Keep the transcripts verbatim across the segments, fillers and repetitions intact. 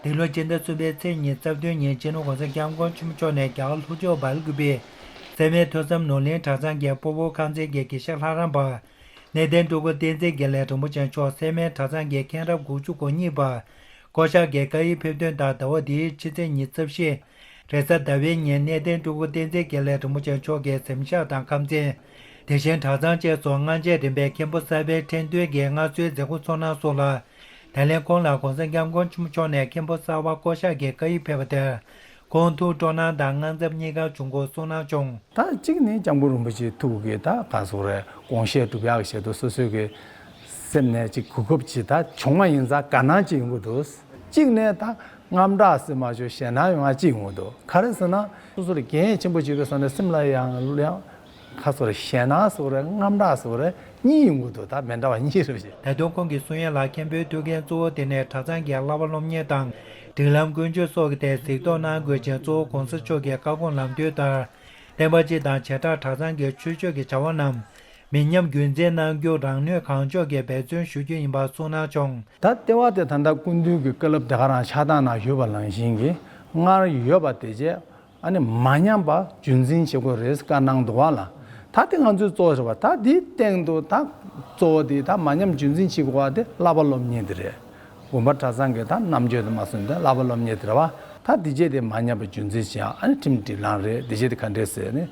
འདི་ལོ་སྤྱི་ཟླ་གསུམ་པའི་ཚེས་ཉི་ཤུ་རྩ་བདུན་ཉིན་སྤྱི་ནོར་༸གོང་ས་༸སྐྱབས་མགོན་ཆེན་པོ་མཆོག་ནས་རྒྱ་གར་ལྷོ་ཕྱོགས་སྦེལ་ཀུ་པེ་སེ་མེ་ཐོས་བསམ་ནོར་གླིང་གྲྭ་ཚང་གི་སྤོ་བོ་ཁང་ཚན་གྱི་དགེ་བཤེས་ལྷ་རམས་པ་གནས་བརྟན་སྤྲུལ་སྐུ་བསྟན་འཛིན་དགེ་ལེགས་རིན་པོ་ཆེ་མཆོག་སེ་མེ་གྲྭ་ཚང་གི་མཁན་རབས་དགུ་བཅུ་གོ་གཉིས་པ་བསྐོ་གཞག་གི་བཀའ་ཡིག་ཕེབས་ཐོན་དང་ཟླ་བ་འདིའི་ཕྱི་ཚེས་ཉི་ཤུ་རྩ་བཞི་རེས་གཟའ་ཟླ་བའི་ཉིན་གནས་བརྟན་སྤྲུལ་སྐུ་བསྟན་འཛིན་དགེ་ལེགས་རིན་པོ་ཆེ་མཆོག་གི་གཟིམ་ཤག་དང་ཁང་ཚན། དེ་བཞིན་གྲྭ་ཚང་བཅས་སུ་སྔ་རྗེས་རིམ་པས་མཁན་པོ་གསར་པའི་ཁྲི་འདོན་གྱི་མངའ་གསོལ་མཛད་སྒོ་ཚོགས་གནང་སོགས་ལ། ད་ལན་ཁོང་ལ་༸གོང་ས་༸སྐྱབས་མགོན་ཆེན་པོ་མཆོག་ནས་མཁན་པོ་གསར་པ་བསྐོ་གཞག་གི་བཀའ་ཡིག་ཕེབས་པ་དེར་ཁོང་ཐུགས་སྤྲོ་སྣང་དང་དངངས་འཚབ་གཉིས་ཀ་བྱུང་སྐོར་གསུངས་གནང་བྱུང་། ད་གཅིག་ནི་༸སྐྱབས་མགོན་རིན་པོ་ཆེའི་ཐུགས་ཀྱི་ད་ག་ཟེར་རེད། དགོངས་བཞེད་སྒྲུབ་ཡག་གི་ཆེད་དུ་སོ་སོའི་གི་སེམས་ནས་ཅིག་གོ་སྐབས་ཅིག་ད་བྱུང་བ་ཡིན་ཙང་དགའ་སྣང་ཅིག་ཡོང་གི་འདུག་གཅིག་ནས་ད་དངངས་སྐྲག་ཟེར་མ་བྱུང་ཞེད་སྣང་ཡོང་ཡག་ཅིག་ཡོང་གི་འདུག་ག་རེ་ཟེར་ན་སོ་སོར་འགན་ཆེན་པོ་བྱེད་པའི་ས་ནས་སེམས་ལ་ཡང་ཡང་ཁ་སོར་ཞེད་སྣང་སོགས་རེད། དངངས་སྐྲག་སོགས་རེད། གཉིས་ཡོང་གི་འདུག་ད་མི་འདྲ་བ་གཉིས་རེད་ཞེས། ད་དུང་ཁོང་གིས་གསུང་ཡ་ལ་མཁན་པོའི་ཐུགས་འགན་གཙོ་བོ་དེ་ནི་གྲྭ་ཚང་གི་བསླབ་པ་སློབ་གཉེར་དང་སྒྲིག་ལམ་ཀུན་སྤྱོད་སོགས་ཀྱི་ཐད་གཟིགས་རྟོག་གནང་དགོས་ཅིང་། གཙོ་བོ་༸གོང་ས་མཆོག་གི་བཀའ་དགོངས་ལམ་སྟོན་ལྟར་བསྟན་པ་སྤྱི་དང་བྱེ་བྲག་གྲྭ་ཚང་གི་ཆོས་སྤྱོད་ཀྱི་བྱ་བ་རྣམས་མི་ཉམས་རྒྱུན་འཛིན་གནང་རྒྱུ་རང་ནུས་གང་ལྕོགས་ཀྱིས་འབད་བརྩོན་ཞུ་རྒྱུ་ཡིན་པ་གསུངས་གནང་བྱུང་། ད་ལྟེ་བ་དེ་ད་ལྟ་སྐུ་མདུན་གྱི་བཀའ་སློབ་དེ་ག་རང་ཆགས་སྟངས་ནང་ཡོད་པ་ནང་བཞིན་གྱི་སྔར་ཡོད་པ་དེ་རྗེས། ཨ་ནི་མ་ཉམས་པ་རྒྱུན་འཛིན་བྱེད་དགོས་རེད་བཀའ་གནང་འདུག་བ་ལ། ད་དེ་ང་ཚོའི་གཙོ་བོ་རེད་བ། ད་དེའི་སྟེང་དུ་ད་གཙོ་བོ་དེ་ད་མ་ཉམས་རྒྱུན་འཛིན་བྱེད་དགོས་པ་དེ་བསླབ་པ་སློབ་གཉེར་དེ་རེད། དགོན་པ་གྲྭ་ཚང་གི་ད་རྣམ་དཔྱོད་དུ་མ་སོན་ཏེ་བསླབ་པ་སློབ་གཉེར་དེ་རེད་བ། ད་དེ་རྗེས་དེ་མ་ཉམས་པ་རྒྱུན་འཛིན་བྱེད་ཡག་ཨ་ནི་ཁྲིམས་སྒྲིག་ལམ་རེད། དེ་རྗེས་དེ་ག་འདྲས་ཟེར་ནི་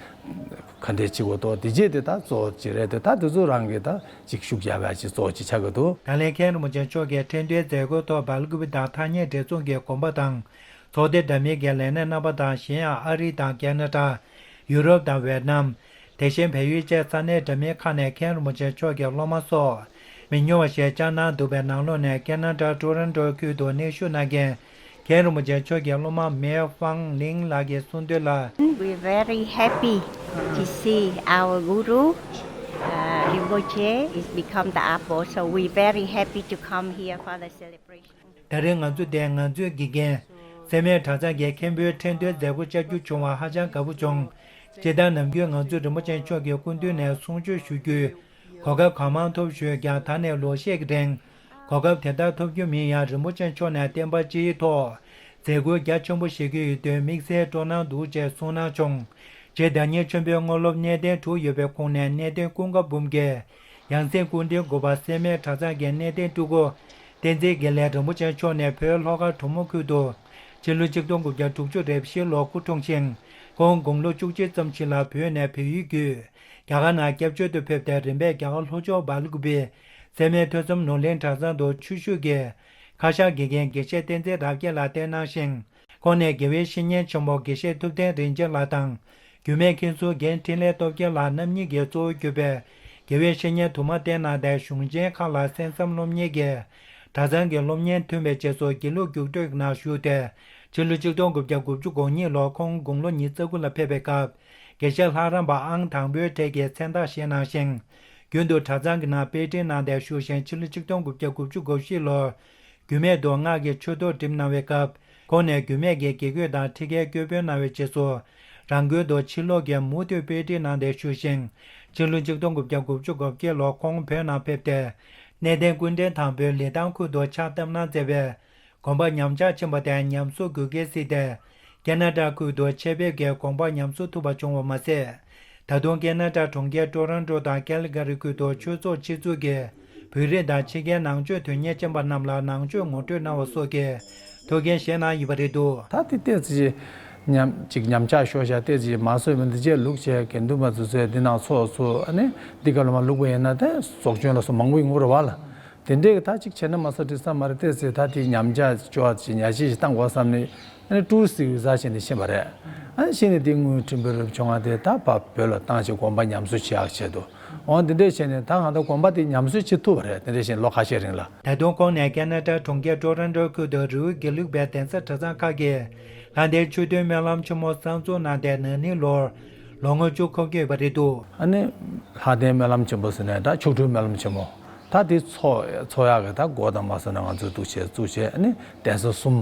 ག་འདྲས་བྱེད་དགོས་ཏོ། དེ་རྗེས་དེ་ད་གཙོ་བོ་ཅིག་རེད་དེ། ད་དེ་ཚོ་རང་གི་ད་ཅིག་ཤུགས་རྒྱབ་ཡག་ཅིག་གཙོ་བོ་ཅིག་ཆགས་ཀྱི་འདུག་ད་ལན་མཁན་རིན་པོ་ཆེ་མཆོག་གིས་ཁྲི་འདོན་མཛད་སྒོའི་ཐོག་སྦེལ་ཀུ་པེ་དང་ཐ་སྙད་འབྲེལ་ཚོགས་ཀྱི་དགོན་པ་དང་། ཚོགས་སྡེ་འདྲ་མིན་གྱི་ལས་སྣེ་རྣམ་པ་དང་། གཞན་ཡང་ཨ་རི་དང་ཁེ་ན་ཌ། ཡུ་རོབ་དང་ཝེ་ཏི་ནམ། དེ་བཞིན་བལ་ཡུལ་བཅས་ས་གནས་འདྲ་མིན་ཁག་ནས་མཁན་རིན་པོ་ཆེ་མཆོག་གི་སློབ་མ་སོགས་མི་ཉུང་བ་ཞིག་བཅར་གནང་འདུག་པའི་ནང་ལོགས་ནས་ཁེ་ན་ཌ་ཊོ་རོན་ཊོ་ཁུལ་དུ་གནས་བཞུགས་གནང་མཁན་མཁན་རིན་པོ་ཆེ་མཆོག་གི་སློབ་མ་མེ་ཧྥང་ལིང་ལགས་ཀྱིས་གསུངས་དོན་ལ། We're very happy to see our Guru, uh, Rinpoche is become the Apo. So we're very happy to come here for the celebration. ད་རེས་ང་ཚོ་འདིར་ང་ཚོའི་དགེ་རྒན་སེ་མེད་གྲྭ་ཚང་གི་མཁན་པོའི་ཁྲི་འདོན་མཛད་སྒོ་བཅར་རྒྱུ་བྱུང་བར་ཧ་ཅང་དགའ་པོ་བྱུང་། སྤྱིར་བཏང་ནམ་རྒྱུན་ང་ཚོས་རིན་པོ་ཆེ་མཆོག་གི་སྐུ་མདུན་ནས་གསུང་ཆོས་ཞུ་རྒྱུའི་གོ་སྐབས་གང་མང་ཐོབ་ཞུས་ཀྱང་། ད་ནི་ལོ་ཤས་ཀྱི་རིང་གོ་སྐབས་དེ་ལྟར་ཐོབ་རྒྱུ་མིན་ཡང་། རིན་པོ་ཆེ་མཆོག་ནས་བསྟན་པ་སྤྱིའི་ཐོག་མཛད་ཁུར་རྒྱ་ཆེན་པོ་བཞེས་ཀྱི་ཡོད་དོན་དམིགས་བསལ་སྤྲོ་སྣང་འདུག་ཅེས་གསུངས་གནང་བྱུང་། རྗེ་བདག་ཉིད་ཆེན་པོའི་དངོས་སློབ་གནས་བརྟན་དྲུག་ཡོད་པའི་ཁོངས་ནས་གནས་བརྟན་ཀུན་དགའ་འབུམ་གྱི་ཡང་སྲིད་སྐུ་ཕྲེང་དགུ་པ་སེ་མེད་གྲྭ་ཚང་གི་གནས་བརྟན་སྤྲུལ་སྐུ་བསྟན་འཛིན་དགེ་ལེགས་རིན་པོ་ཆེ་མཆོག་ནས་བོད་ལྷོ་ཁ་གྲོ་མོ་ཁུལ་དུ་ཕྱི་ལོ་ཆིག་སྟོང་དགུ་བརྒྱ་དྲུག་ཅུ་རེ་བཞིའི་ལོར་སྐུ་འཁྲུངས་ཤིང་། ཁོང་དགུང་ལོ་བཅུ་གཅིག་ཙམ་ཞིག་ལ་བོད་ནས་བལ་ཡུལ་བརྒྱུད་རྒྱ་གར་ནང་སྐྱབས་བཅོལ་དུ་ཕེབས་ཏེ། རིམ་པས་རྒྱ་གར་ལྷོ་ཕྱོགས་སྦེལ་ཀུ་པེ་སེ་མེད་ཐོས་བསམ་ནོར་གླིང་གྲྭ་ཚང་དུ་ཆོས་ཞུགས་ཀྱིས་ཁ་ཤགས་དགེ་རྒན་དགེ་བཤེས་བསྟན་འཛིན་རབ་རྒྱས་ལགས་བསྟེན་གནང་ཞིང་། ཁོང་ནས་དགེ་བའི་བཤེས་གཉེན་ཆེན་པོ་དགེ་བཤེས་ཐུབ་བསྟན་རིན་ཆེན་ལགས་དང་། རྒྱུད་སྨད་མཁན་ཟུར་རྒན་འཕྲིན་ལས་སྟོབས་རྒྱལ་ལགས་རྣམ་གཉིས་ཀྱིས་གཙོ་བོ་གྱུར་པའི་དགེ་བའི་བཤེས་གཉེན་དུ་མ་བསྟེན་གནང་སྟེ། གཞུང་ཆེན་ཁག་ལ་གསན་བསམ་སློབ་གཉེར་གྱིས་གྲྭ་ཚང་གི་སློབ་གཉེར་མཐུན་པའི་རྗེས་སུ་དགེ་ལུགས་རྒྱུགས་སྤྲོད་ནང་ཞུགས་ཏེ། ཕྱི་ལོ་ཆིག་སྟོང་དགུ་བརྒྱ་དགུ་བཅུ་གོ་གཉིས་ལོར་ཁོང་དགུང་ལོ་ཉི་ཤུ་རྩ་དགུ་ལ་ཕེབས་པའི་སྐབས། དགེ་བཤེས་ལྷ་རམས་པ་ཨང་དང་པོའི་གྲས་ཀྱི་མཚན་རྟགས་བཞེས་གནང་ཞིང་། རྒྱུན་དུ་གྲྭ་ཚང་གི་ནང་དཔེ་ཁྲིད་གནང་སྟེ་བཞུགས་ཤིང་། ཕྱི་ལོ་ཆིག་སྟོང་དགུ་བརྒྱ་དགུ་བཅུ་གོ་བཞི་ལོར་རྒྱུད་སྨད་དུ་སྔགས་ཀྱི་ཆོས་ཐོག་འགྲིམས་གནང་བའི་སྐབས། ཁོང་ནས་རྒྱུད་སྨད་ཀྱི་དགེ་བསྐོས་དང་ཁྲིད་དཀའི་སྐྱོར་འབུལ་གནང་བའི་རྗེས་སུ། རང་འགུལ་དུ་ཕྱི་ལོགས་ཀྱི་མུ་མཐུད་དཔེ་ཁྲིད་གནང་སྟེ་བཞུགས་ཤིང་། ཕྱི་ལོ་ཆིག་སྟོང་དགུ་བརྒྱ་དགུ་བཅུ་གོ་བརྒྱད་ལོར་ཁོང་བོད་ནང་ཕེབས་ཏེ། གནས་བརྟན་ཀུན་ལྡན་དང་པོའི་ལི་ཐང་ཁུལ་དུ་ཕྱག་བཏབ་གནང་མཛད་པའི་དགོངས་པ་ཉམས་ཆག་ཕྱིན་པ་དེ་ཉམས་གསོ་དགོས་གལ་གཟིགས་ཏེ། ཁེ་ན་ཌ་ཁུལ་དུ་ཆེད་ཕེབས་ཀྱིས་དགོངས་པ་ཉམས་གསོ་ཐུབ་པ་བྱུང་བ་མ་ཟད། ད་དུང་ཁེ་ན་ཌ་གྲོང་ཁྱེར་ཊོ་རོན་ཊོ་དང་ཀལ་ག་རི་ཁུལ་དུ་ཆོས་ཚོགས་ཆེད་འཛུལ་གྱིས་བོད་རིགས་དང་ཕྱི་རྒྱལ་ནང་ཆོས་དོན་གཉེར་ཅན་པ་རྣམས་ལ་ནང་ཆོས་ངོ་སྤྲོད་གནང་བ་སོགས་ཀྱི་ཐུགས་འགན་བཞེས་གནང་ཡོད་པ་རེད་འདུག་ད་དེ་ཏོག་ཙམ་ཉམས་ཅིག་ཉམས་ཆག་ཤོར་ཤག་ཏོག་ཙམ་མ་བཟོས་མི་འདི་རྗེས་ལུགས་བྱས་དགེ་འདུན་པ་ཚོ་ཚོས་འདི་ནང་ཚོགས་ཚུགས། ཨ་ནི་འདི་ག་ལ་མ་ལུག་པ་ཡིན་ན་དེ་ཟོག་གཅོད་ལ་སོགས་མང་པོ་ཡོང་གི་རེད་བ་ལ། དེ་འདྲའི་ད་ཅིག་བྱས་ན་མ་གཏོགས་འགྲིག་ས་མ་རེད། ཏོག་ཙམ་ད་དེ་ཉམས་ཆག་ཅོག་ཅིག་ཉར་ཞིག་ཅིག་བཏང་དགོས་བསམ་ནས། ཨ་ནི་ཀྲུའུ་ཟེར་བའི་ས་ཆ་ནས་ཕྱིན་པ་རེད། ཨ་ནི་ཕྱིན་ནས་དེ་དངུལ་ཕྲན་བུ་རུབ་བྱུང་བ་དེ་ད་ཕར་བོད་ལ་བཏང་བྱས་དགོན་པ་ཉམས་གསོ་བྱེད་ཡག་ཆེད་དུ། འོ་འདི་འདྲས་བྱས་ནས་ད་གང་ལྟར་དགོན་པ་དེ་ཉམས་གསོ་བྱེད་ཐུབ་པ་རེད། དེ་འདྲས་བྱས་ནས་ལོ་ཁ་ཤས་རིང་ལ། ད་དུང་ཁོང་ནས་ཁེ་ན་ཌ་གྲོང་ཁྱེར་ཊོ་རོན་ཊོ་ཁུལ་དུ་རི་བོ་དགེ་ལུགས་པའི་གདན་ས་གྲྭ་ཚང་ཁག་གི་ལྷ་ལྡན་ཆོས་སྡེའི་སྨོན་ལམ་ཆེན་མོ་གསར་འཛུགས་གནང་སྟེ་ན་ནིང་ལོར་ལོ་ངོ་བཅུ་འཁོར་གྱི་ཡོད་པ་རེད་འདུག་ཨ་ནི་ལྷ་ལྡན་སྨོན་ལམ་ཆེན་མོ་ཟེར་ནས་ད་མཆོག་སྤྲུལ་སྨོན་ལམ་ཆེན་མོ་ད་དེ་ཚོགས་ཚོགས་ཡག་གི་ད་སྒོ་དང་མ་སོན་ན་ང་ཚོས་འདུག་བྱས་བཙུགས་བྱས། ཨ་ནི་གདན་ས་གསུམ།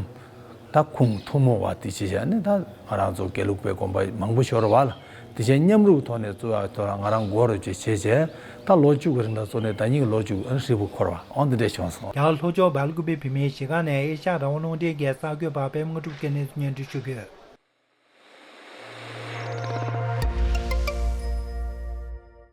ད་ཁུངས་ཐུན་མོང་བ་དེ་ཅི་བྱས་ནས་ད་ང་རང་ཚོ་དགེ་ལུགས་པའི་དགོན་པ་མང་པོ་ཤོར་བ་ལ། དེ་བཞིན་མཉམ་རུབ་ཐོག་ནས་གཙོ་བོ་ཐོག་ང་རང་མགོ་རུ་བྱས་བྱས་བྱས། ད་ལོ་བཅུ་གི་རིང་ལ་གཙོ་ནས་ཟླ་ཉིན་གྱི་ལོ་བཅུ་གི་ཧྲིལ་པོ་འཁོར་བ་འོ་འདི་འདྲས་བྱུང་སོང་། རྒྱ་གར་ལྷོ་ཕྱོགས་སྦེལ་ཀུ་པེ་བོད་མིའི་གཞིས་ཁང་ནས་ཨེ་ཤ་ཡ་རང་དབང་རླུང་འཕྲིན་གྱི་གསར་འགོད་པ་པད་མ་དངོས་གྲུབ་སྐྱབས་གནས་སུ་སྙན་སྒྲོན་ཞུ་རྒྱུ།